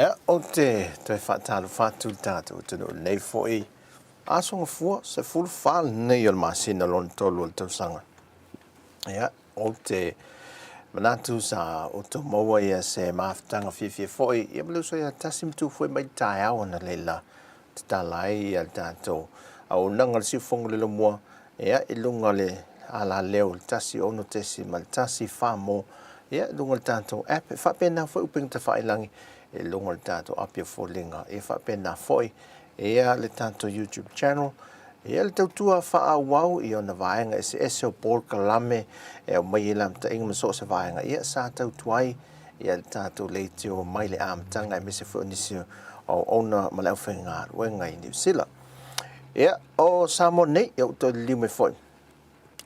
Ia, ou te toe faatalofa atu i le tatou atunuu i lenei foi aso Gafua, 14 lenei o le masina lona tolu o le tausaga. Ia, ou te manatu sa outou maua ia se mafutaga fiafia foi, ia ma le uso ia Tasi ma tu foi mai le taeao analeila tatala ai ia le tatou auaunaga o le siufofoga o le Laumua, ia, i luga o le alaleo i le 1 6.1 Famo, ia, i luga o le tatou app, e faapena foi upega tafailagi i luga o le tatou app o Foliga, ia faapena foi ia le tatou YouTube channel, ia le tautua faaauau i ona vaega eseese o polokalame e aumai ai le amataina ma so o se vaega, ia sa tautua ai ia le tatou leitio mai le amataga aemaise foi o nisi o auauna ma le aufaigaluega i Niu Sila. Ia, o Samoa nei, ia ua toe liliu mai foi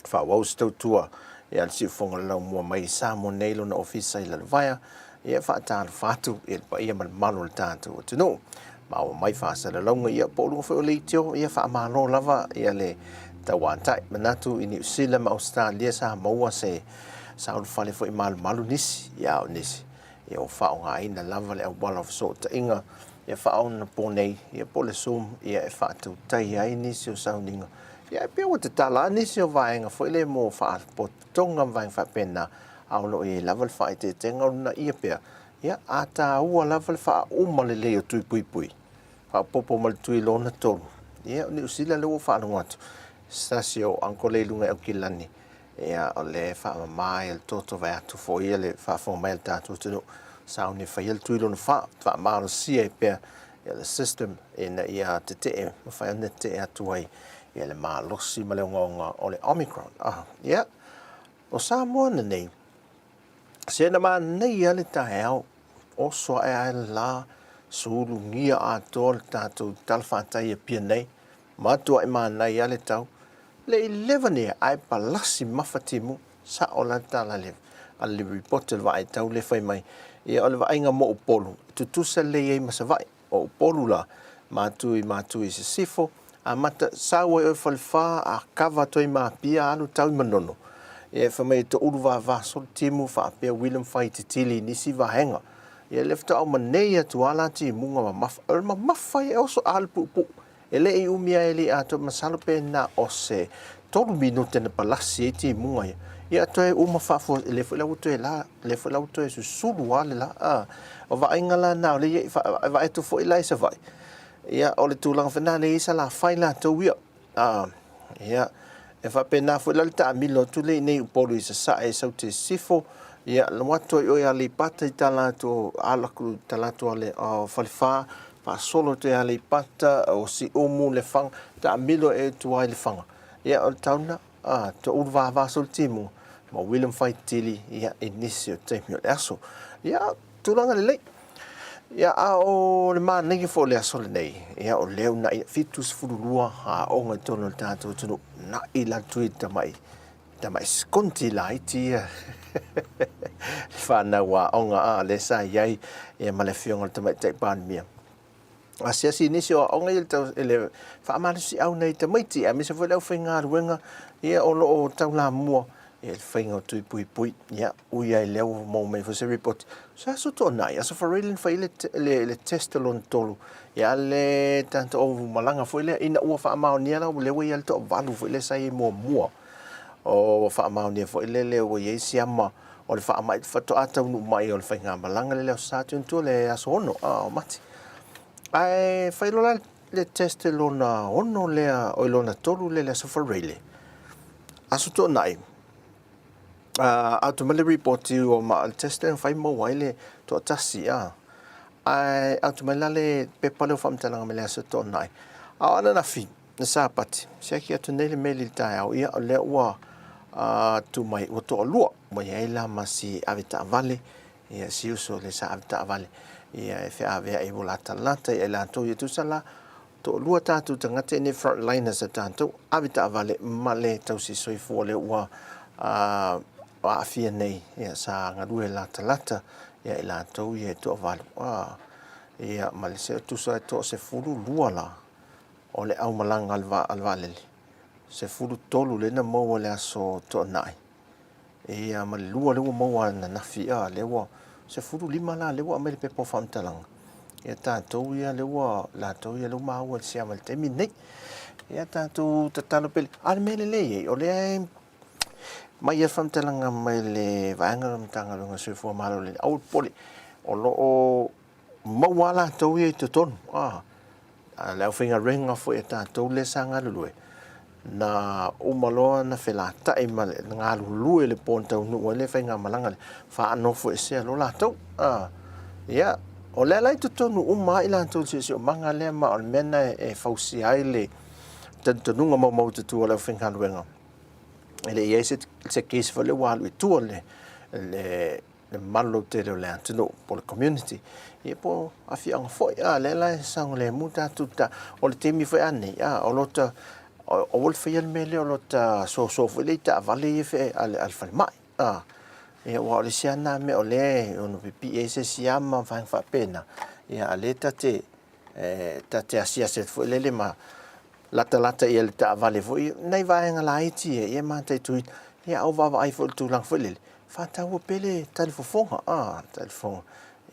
faaauau se tautua ia le siufofoga o le Laumua mai Samoa nei lona ofisa i Lalovaea, ia faatalofa atu i le paia ma le mamalu o le tatou atunuu. Maua mai faasalalauga ia po o luga foi o leitio, ia faamalo lava ia le tauatai. Manatu i Niu Sila ma Ausetalia sa maua se saolufale foi malumalu nisi, ia o nisi ia ua faaaogaina lava le auala o fesootaiga ia faaonaponei ia po o le Zoom ia e faatautai ai nisi o sauniga. Ia e pei ua tatala lava nisi o vaega foi lea mo faalapotopotoga ma vaega faapena, a o lo o i ai lava le faaeteetega o lunaia pea, ia a taua lava le faauma lelei o tui puipui, faaopoopo ma le tui lona tolu. Ia o Niu Sila lea ua ou faalogo atu, se tasi o uncle lea i luga i Aukilani, ia o lea e faamama ai le toto vaeatu foi ia le faafofoga mai a le tatou atunuu, sauni e fai ai le tui lona fa, faamalosia ai pea ia le system ina ia tetee, mafai ona tetee atu ai ia le malosi ma le ogaoga o le Omicron. Ah, ia, o Samoa lenei, se na manaia le taeao, oso ae ae le la, sulugia atoa le tatou talafatai i Apia nei, matuai manaia le tau, le i leva nei ae palasi mafa timu, sao la le tala le a le report o le vaai tau le fai mai, ia o le vaaiga mo Upolu, e tutusa lelei ai ma Savaii. O Upolu la, matu i matu i sisifo, amata sau ai oe Falefa, a kava atu ai ma Apia, alu tau i Manono. Ia e fai mai e toulu vava solo timu faapea William fai titili i nisi vaega. Ia le faatoa uma nei atu a la timuga mamafa. O le mamafa ia e oso a le puupuu. E le i umi a e le i atoa, masalo pe na o se tolu minute na palasi ai timuga ia. Ia toe uma faafua, lea foi la ua toe la, lea foi la ua toe susulu lava le la. A, o vaaiga la na o lea e vaai atu foi la i Savaii, ia o le tulaga foi lena lea e i ai Salafai latou ia. A, ia, e faapena foi la le taamilo atu lea i inei i Upolu i Sasae, Saute Sisifo, ia, alu atu ai oe i Aleipata i tala atu o Alaku, tala atu o Falefa, faasolo atu i Aleipata, o Siumu, Lefaga, taamilo e atu ai i Lefaga. Ia, o le tau lena, a, toulu vava solo timuga, ma William Faitili, ia, i nisi o taimi o le aso. Ia, tulaga lelei. Ia, a o le manaia foi o le aso lenei, ia, o lea uunai 72 aoga i totonu o le tatou atunuu, uunai la tui tamai, tamai sikonti laiti ia le fanau aoga a lea sa i ai ia ma le afioga i le Tamaitai Palemia. Asiasi i nisi o aoga ia i le faamalosiau nai tamaiti aemaise foi le aufaigaluega ia o lo o taulamua i le faiga o tui puipui. Ia, ui lava i lea ua maua mai foi se report, se aso Toonai, aso Faraile na fai ai le test lona tolu, ia le tatou malaga foi lea ina ua faamaonia la lea ua i ai le toavalu foi lea sa i ai muamua. O ua faamaonia foi lea lea ua i ai siama o le faamai faatoa taunuu mai o le faigamalaga lea le Aso Sa 22 le aso 6 o Mati. Ae fai loa la le test lona ono lea, oi lona tolu lea le Aso Faraile. Aso Toonai, atu mai le report o ma le test lea na fai maua ai le toatasi a. Ae atu mai la le pepa lea o faamatalaga mai le Aso Toonai. A o ananafi, le Sapati, siaki atu nei le meli i le taeao, ia o lea ua tu mai ua toalua. Ua i ai la ma si avetaavale, ia si uso lea sa avetaavale, ia e feaveai ua latalata ia i latou, ia tusa la, toalua tatou tagata i nei frontliners a tatou, avetaavale ma le tausi soifua lea ua aafia nei, ia sa galue latalata ia i latou ia e toavalu. Ia ma le tusa e toasefululua la o le aumalaga a le vaalele, 13 lea na maua i le aso Toonai, ia ma le lua lea ua maua ananafi, a lea ua 15 la lea ua aumai le pepa o faamatalaga. Ia tatou ia lea ua latou ia lea ua maua i le siama i le taimi lenei. Ia tatou tatalo pea, a o le mea lelei ai, o lea e mai le faamatalaga mai le vaega o le Matagaluega o le Soifua Maloloina, aua le popole, o lo o maua lava latou ia i totonu, a le aufaigaluega foi a tatou lea sa galulue, na uma loa ona felatai ma le galulue i le po na taunuu ai le faigamalaga lea, faanofoesea loa latou. Ia, o lea la i totonu uma lava i latou i le siosiomaga lea, ma o le mea lena e fausia ai le talitonuga maumaututu o le aufaigaluega, e le i i ai se case foi lea ua alu i tua le mamalu lautele o le atunuu po o le community, ia po o afioaga foi. A lea la e saogalemu tatou, o le taimi foi a nei, a o lota, aua le faia le mea lea o lota soso foi lea i taavale ia a le falemai. A, ia aua o le isi lava lena mea o lea e ono pipii ai se isi ama ma vaega faapena, ia a o lea ta te asiasi atu foi lele ma latalata i le taavale foi, nai vaega laiti ia e mataituina, ia a o vaavaai foi i le tulaga foi lele, faataua pea le talifofoga, a, talifofoga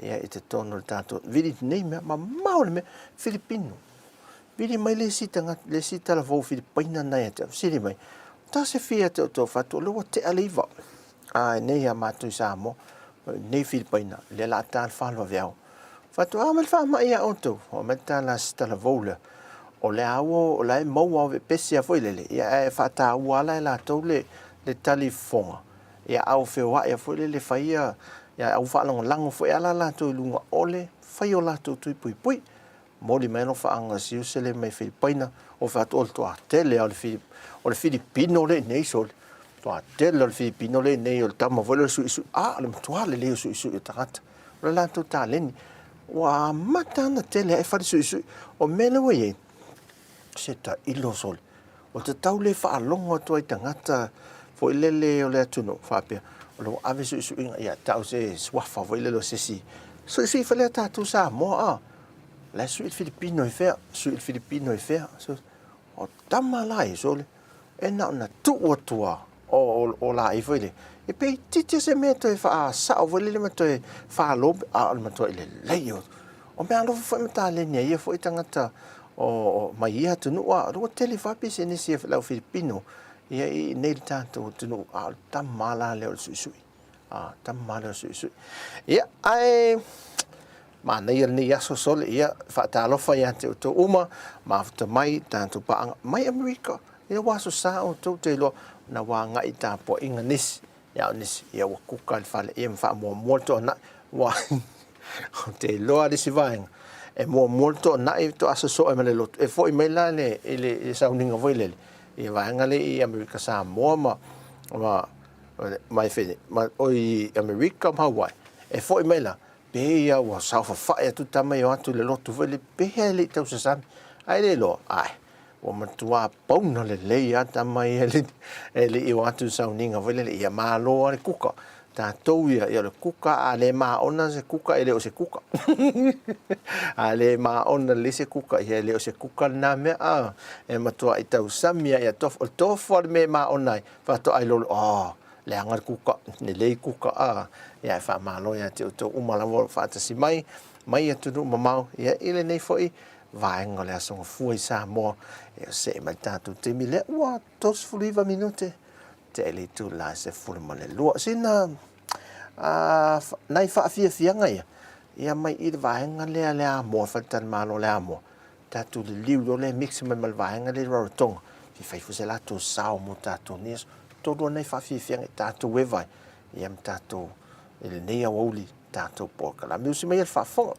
ia i totonu o le tatou, vili nei mea, mamao le mea, Filipino. Vili mai le isi tagata, le isi talavou Filipaina na ia te au, fesili mai, ta se fia te o tō whatu, o le ua tea le iva. A, nei a mātou i Samoa, nei Filipaina, lea la a tā le whālua veao. Fatu, a mai le faamai ia outou. O mai tala se talavou lea. O le a ua, o la e maua o pese a foi lele, ia ae faataua ala e latou le, le talifofoga. Ia a ua feoai a foi lele fai ia, ia au faalagolago foi ala latou i luga o le fai o latou tui puipui. Momoli mai alofaaga o Siusele mai Filipaina, o fai atu o le toatele lava o le Filipino lea i inei sole, toatele o le Filipino lea i inei o le tama foi lea o le suisui, a o le matua lelei o suisui o tagata, o le latou taleni. Ua amata ona tele ae fale suisui. O mea lea ua i ai, se tailo sole, ua tatau le faalogo atu ai i tagata foi lele o le atunuu faapea, o lo o ave suisuiga, ia tau se suafa foi lele o se isi, suisui foi lea tatou Samoa, a. La e sui le Filipino i fea, sui le Filipino i fea. O tama la e sole, e na ona tuu atu lava o laei foi lea, e pe itiiti se mea toe faasao foi lele ma toe falo, a o le matuai lelei o. O mea alofa foi ma taleni a ia foi tagata o mai ia atunuu, a ua tele foi pisinisi a le au Filipino ia i inei i le tatou atunuu, a o le tama la lea o le suisui. A, tama lea o le suisui. Ia, ae manaia lenei aso sole, ia, faatalofa ia te outou uma, mafuta mai tatou paaga mai Amerika, ia ua aso sa outou te iloa, na ua agai i tapuaiga nisi, ia o nisi, ia ua kuka i le fale, ia ma faamuamua le toanai, ua, ou te iloa le isi vaega, e muamua le toanai faatoa sosoe ma le lotu, e foi mai la i le sauniga foi lele, i vaega lea i Amerika Samoa ma, ma mai fene, ma, oi Amerika ma Hawaii, e foi mai la, pei ia ua saofafae atu tama e o atu i le lotu foi lele, pehea e le i tausasami, ae le iloa, ae, ua matua pauna lelei lava tama ia e le i o atu i le sauniga foi lele, ia malo lava le kuka. Tatou ia, ia o le kuka, a le maona se kuka, e le o se kuka. A le maona lelei se kuka, ia e le o se kuka lena mea, a, e matuai tausami lava, ia tofu, o le tofu lava o le mea e maona ai, Faatoa iloa loa, oh, leaga le kuka, lelei kuka, a, ia e faamalo ia te outou uma lava o lo o faatasi mai, mai atunuu mamao, ia i lenei foi vaega o le Aso Gafua i Samoa, ia see mai le tatou taimi lea, ua 39 minute, tea i le itula e 12. Sina, a, nai faafiafiaga ia, ia mai i le vaega lea le Amoa, faletalimalo le Amoa, tatou liliu loa lea mix mai ma le vaega lea i Rarotonga, fia fai foi se latou sao mo tatou nei aso. Tolu ai nai faafiafiaga i tatou e vai, ia ma tatou i lenei aoauli tatou polokalame. Usi mai le faafofoga.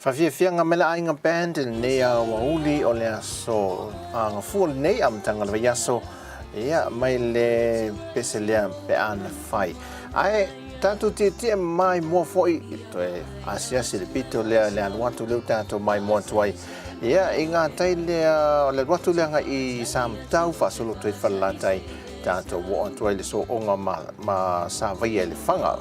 Faafiafiaga mai le Aiga Band i lenei aoauli o le aso Gafua lenei amataga o le vaiaso, ia, mai le pese lea pe a na fai. Ae tatou tietie maimoa foi toe asiasi le pito lea le alu atu lea tatou maimoa atu ai. Ia, i ngā tai lea, o le alu atu lea agai i Samatau faasolo atu ai Falelatai, tatou oo atu ai le sooga ma, ma Savaia i Lefaga.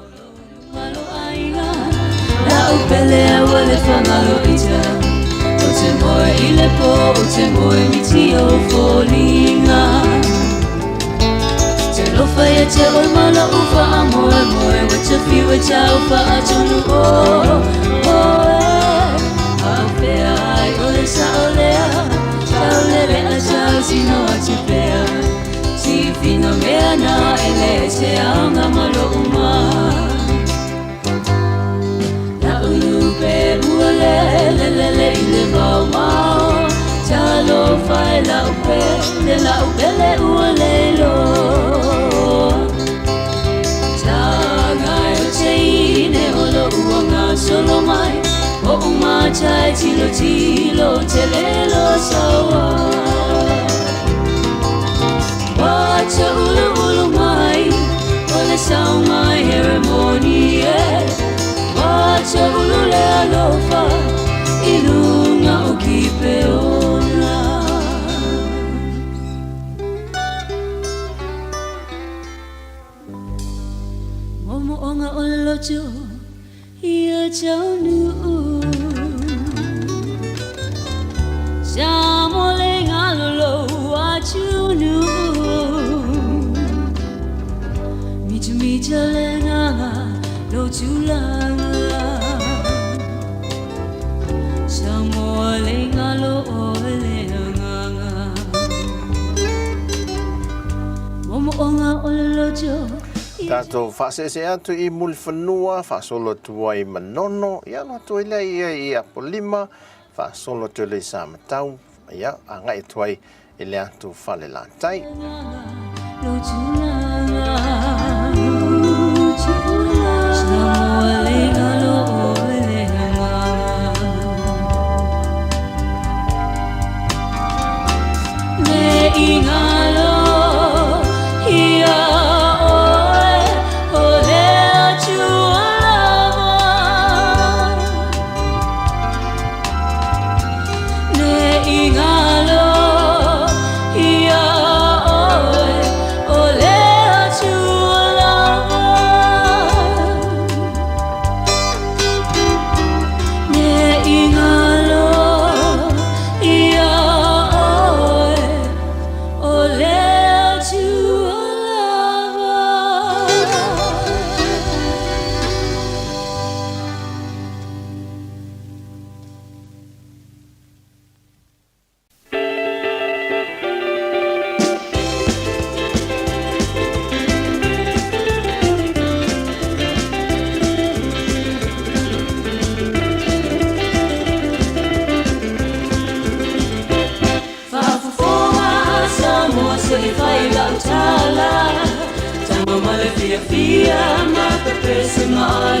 Tatou faaseese atu i Mulifanua, faasolo atu ai i Manono, ia alu atu ai lea ia i Apolima, faasolo atu ai lea i Samatau, ia agai atu ai i le atu Falelatai.